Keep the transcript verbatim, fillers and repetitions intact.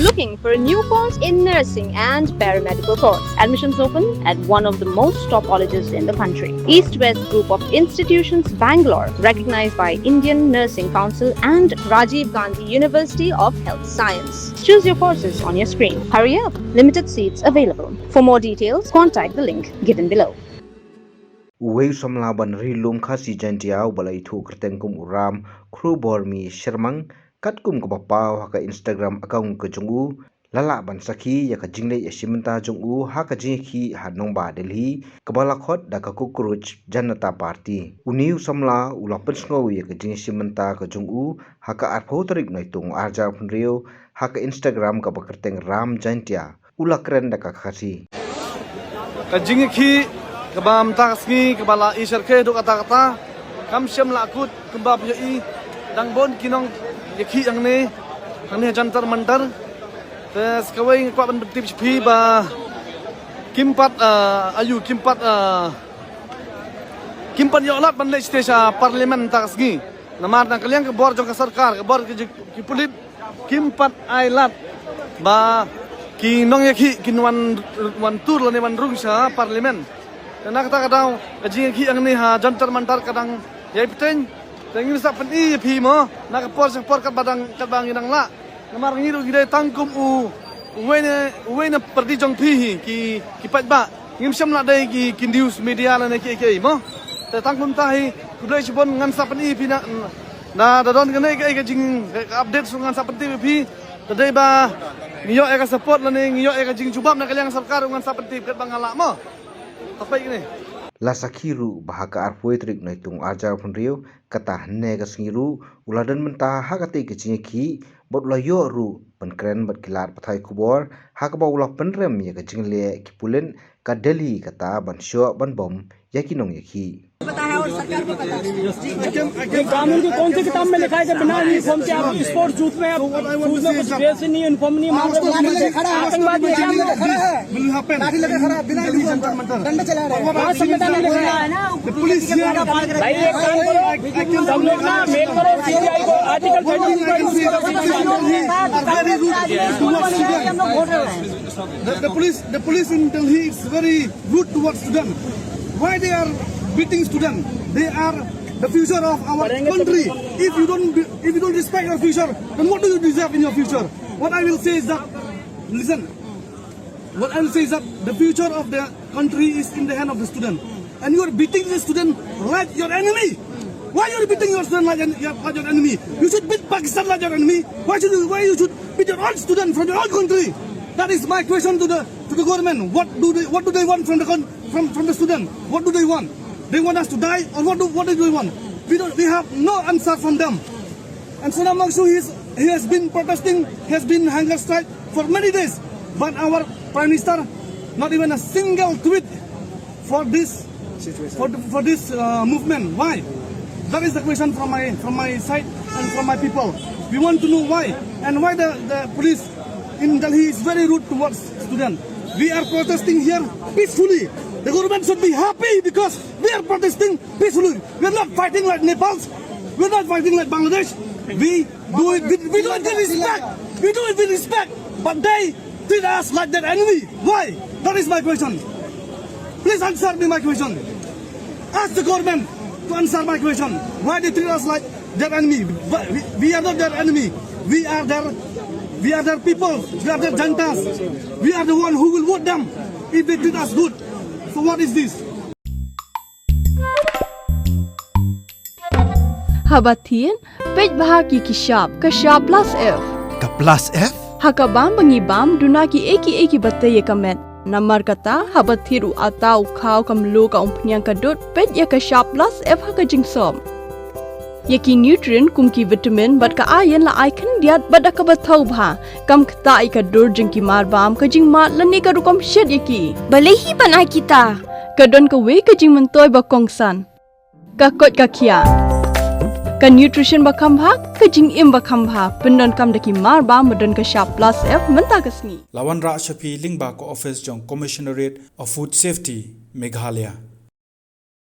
Looking for a new course in nursing and paramedical course? Admissions open at one of the most top colleges in the country. East West Group of Institutions, Bangalore, recognized by Indian Nursing Council and Rajiv Gandhi University of Health Science. Choose your courses on your screen. Hurry up, limited seats available. For more details, contact the link given below. Uwei u samla ban ri lum Khasi Jaintia uba la ithuh kyrteng kum u Ram Khrubor Mi Shermang, katkum kaba paw ha ka Instagram account ka jong u, la lah ban sakhi ïa ka jingleh ïashim bynta jong u ha ka jingïakhih ha nongbah Delhi kaba la khot da ka Cockroach Janata Party. Une u samla u la pynsngew ïa ka jingïashim bynta ka jong u ha ka arphew tarik Naitung arhajar arphew hynriew ha ka Instagram kaba kyrteng Ram Jaintia. U la kren da ka Khasi. Ka jingïakhih kaba mynta ka sngi kaba la i syrkhei haduh katta katta, kam shym la kut kumba phi ïohi, dang bun ki nongïakhih hangne, hangne ha Jantar Mantar. Te sa kawei nga kwah ban pyntip sha phi ba kim pat, ah, aïu, kim pat, ah, kim pat ïoh lad ban leit shatei sha Parliament mynta ka sngi. Namar na ka liang ka bor jong ka sorkar, ka bor ki, ki pulit, kim pat ai lad ba ki nongïakhih kin wan, wan tur lane wan rung sha Parliament. Te na kata ka daw ka jingïakhih hangne ha Jantar Mantar ka dang ïai bteng. Te ngin sa pyni ïa phi mo, na ka por sha ka por katba dang, katba ngi dang lah. Namar ngi ruh ngi dei tang kum u, uwei na, uwei na pyrdi jong phi hi ki, ki paidbah. Ngim shym lah dei ki, ki news media lane kiei kiei mo. Te tang kumta hi, khublei shibun, ngan sa pyni ïa phi na, na da don kane ka, ka jing, ka update ruh ngan sa pyntip ïa phi. Te dei ba ngi ïoh ïa ka support lane ngi ïoh ïa ka jingjubab na ka liang sorkar ruh ngan sa pyntip katba nga lah mo. Tapai kane. La sakhi ruh ba ha ka arphew tarik Naitung arhajar arphew hynriew, kata hynne ka sngi ruh u la don mynta ha katei ka jingïakhih bad u la ïoh ruh ban kren bad ki lad pathai khubor ha kaba u la pynrem ïa ka jingleh ki pulit ka Delhi kata ban shoh ban bom ïa ki nongïakhih. ये कानून की कौन सी किताब में लिखा है कि बिना यूनिफॉर्म के आप स्पोर्ट्स जूत में आप शूज में कुछ ड्रेस नहीं, यूनिफॉर्म नहीं, मार रहे हो? आतंकवादी है। Will happen. लाठी लेके खड़ा, बिना यूनिफॉर्म का। डंडा चला रहे हैं। कहाँ संविधान में लिखा है? The police here, भाई, एक काम करो, तुम लोग ना मेल करो सीबीआई को, आर्टिकल थर्टी टू का यूज़ करो। Are very rude towards students. The, the police, the police in Delhi is very rude towards students. Why they are beating students? They are the future of our country. If you don't be, if you don't respect your future, then what do you deserve in your future? What I will say is that, listen, what I will say is that the future of the country is in the hand of the student. And you are beating the student like your enemy. Why you are beating your student like, an, your, like your enemy? You should beat Pakistan like your enemy. Why should you, why you should beat your own student from your own country? That is my question to the, to the government. What do they, what do they want from the con-, from, from the student? What do they want? They want us to die, or what do, what do they want? We don't, we have no answer from them. And Sonam Wangchuk, he is, he has been protesting, he has been hunger strike for many days. But our Prime Minister, not even a single tweet for this, for, the, for this, uh, movement. Why? That is the question from my, from my side and from my people. We want to know why, and why the, the police in Delhi is very rude towards students. We are protesting here peacefully. The government should be happy because we are protesting peacefully. We are not fighting like Nepals. We are not fighting like Bangladesh. We do it with, we do it with respect. We do it with respect. But they treat us like their enemy. Why? That is my question. Please answer me my question. Ask the government to answer my question. Why they treat us like their enemy? But we, we are not their enemy. We are their, we are their people. We are their Jantas. We are the one who will vote them if they treat us good. So what is this? Haba thied, peit bha ki ki shap, ka shap plus F. Ka plus F? Ha ka bam ba ngi bam, duna ki ei ki ei kiba tei ïa ka met. Namar kata, haba thied u atta, u khaw, ka mluh, ka umphniang, ka dud, peit ïa ka shap plus F ha ka jingsop. Ïa ki nutrient kum ki vitamin bad ka iron la ai khyndiat bad da kaba thaw bha. Kam ktah ïa ka dur jong ki mar bam, ka jingmad lane ka rukom shet ïa ki. Balei hi ban ai kita? Ka don kawei ka jingmyntoi ba kongsan. Ka koit ka khiah. Ka nutrition ba kham bha, ka jingim ba kham bha. Pyndonkam da ki mar bam ba don ka shap plus F mynta ka sngi. La wanrah sha phi lyngba ka office jong Commissionerate of Food Safety, Meghalaya.